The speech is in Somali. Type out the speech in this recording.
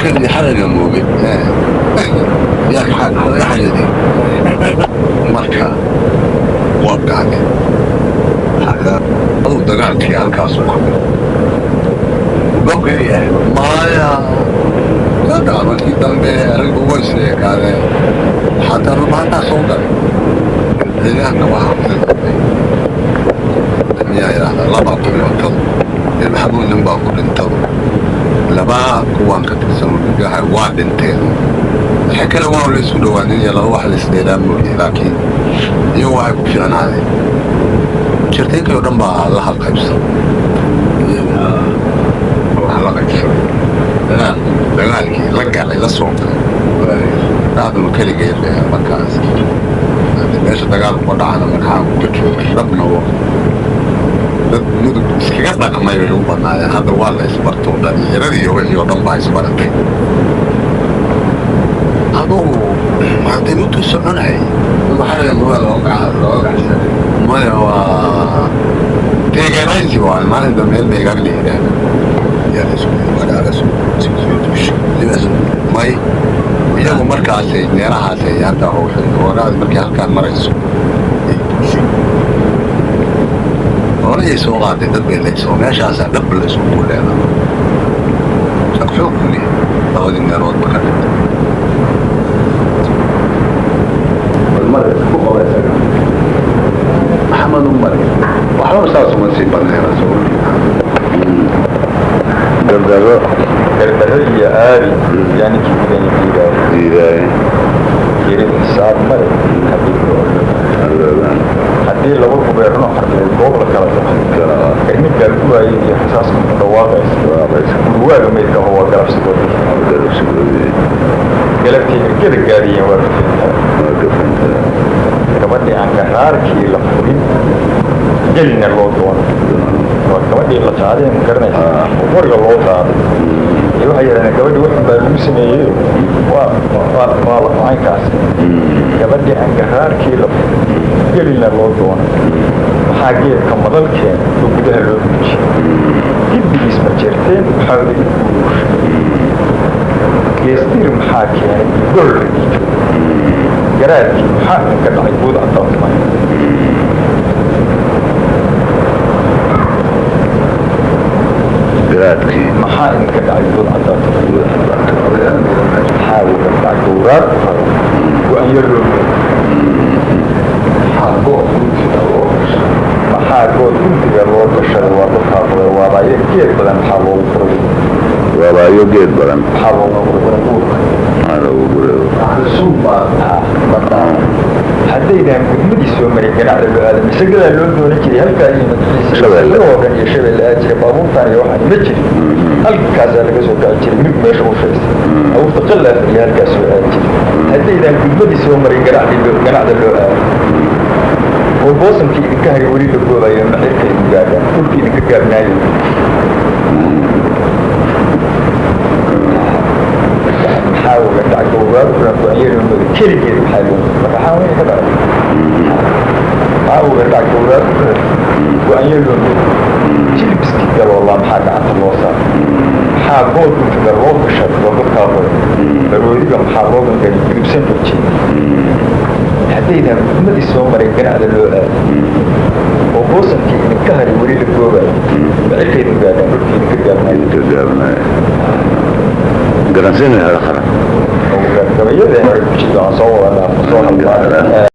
Kan xaraga mooge yaa laga xareeday. Marka waa qaadeen aduu dagaalkii halkaasuu ka maya. Markii dambe raggu way isleekaadeen, xataa rubaantaa soo galay deegaanka. Waxaa ku dhintay, miyaa idhaahdaa, labaa ku dhintado. Maxamuud nin baa ku dhintado, labaa kuwaan ka tirsan gaha waa dhinteen. Waxay kale waa la isku dhawaanin iyo laba wax la isdheeraa mooye, laakiin iyagu waxay ku fiicnaadeen jirteenkii oo dhan baa la halqaybsan, wax la qaybsaday, dagaalkii la galay, la soo galay raaduna keligeed markaas. Meesha dagaalku ka dhacana marxaanku ka joogay dhabna dad Mudug iskaga dhaqmay bay u badnaayeen. Hadda waa la isbarto, dhalinyaradii iyo wixii oo dhan baa isbaratay. Adugu hadday muddu soconay maya, waa deegaanaysi, waa maalin dambe meel deegaan la yidhaahdo yaa la isku magaala soo duushay may. Iyagu markaasay meelahaasay hadda hawsha waraad markay halkaan marayso ay duushay, horay soo qaaday dad bay laysoo meeshaasaa dhab la isku leedaa rag xoog leh, labadii meeloodba ka dhintay. Ku qaba isaga. Maxamed Umar waxba saas uma sii badneen. Gardaro. Gardaro iyo aari yaa ninkii gudanya diidaayo. Diidaaye. Geerida xisaab male haddii loo haddii laba gubeerno xarbeed goob la kala taxay, garmidkaa guwaayay iyo xisaaska ku dhawaaqaysa, gurwaaga maydka aho waa galabsigoodii. Galabsigoodii. Galabtii ergada gaadiyeen waa gafintaa. Waa gafantaa. Gabadhii aan garaarkii la furin gelina loo doono, waa gabadhii la qaaday, ma garanaysa, oo qoriga loo qaaday ee waxay yidhahdeen gabadhii waxun baa lagu sameeyey, waa la caynkaas. Gabadhii aan garaarkii la furin gelina loo doono, maxaa geedka madal keen oo gudaha loo guujiyey? Giddigiis ma jeerteen, maxaa oday u guurshay? Geestir maxaa keenay iyo gol ragii jooga? Garaadkii maxaa idinka dhacay guud caddaantumay? Garaadkii. Maxaa idinka dhacay guud caddaantumay? Maxaa uga dhacay gowraar ku raro go-anyo loo maxaa good guntiga loo gashay? Maxaa good guntiga loo gashay? Waa dadkaa qoday waabaayo geed badan maxaa loogu furay? Waabaayo geed badan. Maxaa loogu furay guurka? Maxaa loogu guray? Haddaydaan gudmadii soo marin ganacda loo aada masagadaa loo doonan jiray halkaa iyo madaxiisa Shabeelle. oo dhan iyo Shabeelle aad jiray, baabuurtaan iyo waxaan ma jirin, halkaasaa laga soo kaci jiray mid meesha u shaysa abuurta qallaaf iyo halkaas soo aadi jiray. Haddaydaan gudmadii soo marin ganacda loo aado oo boosankii idinka haray weli la goobayo, macirka idin gaadhaan dhulkii idinka gaabnaayo. Maxaa uga dhacay gowraar furan go-anyadooda keligeed? Maxaa loo marka xaawaya ka dhacay? Maxaa uga dhacay gowraar furan go-anyadooda jilbiskii galoolaa? Maxaa gacanta loo saaray? Maxaa good guntiga loo gashay? Waa godkaa qoray baroodiga maxaa loo gangalay gudubsan loo jeeday? Haddaydaan gudmadii soo marin ganacda loo aado oo boosankii idinka haray weli la goobayo, macirka idin gaadhaan dhulkii idinka gaabnaayo. Idinka gaabnaayo garansiinaya hara qaran. Gabayadeen hore ku jirta aan soo wada dhaafo soo halmaanay.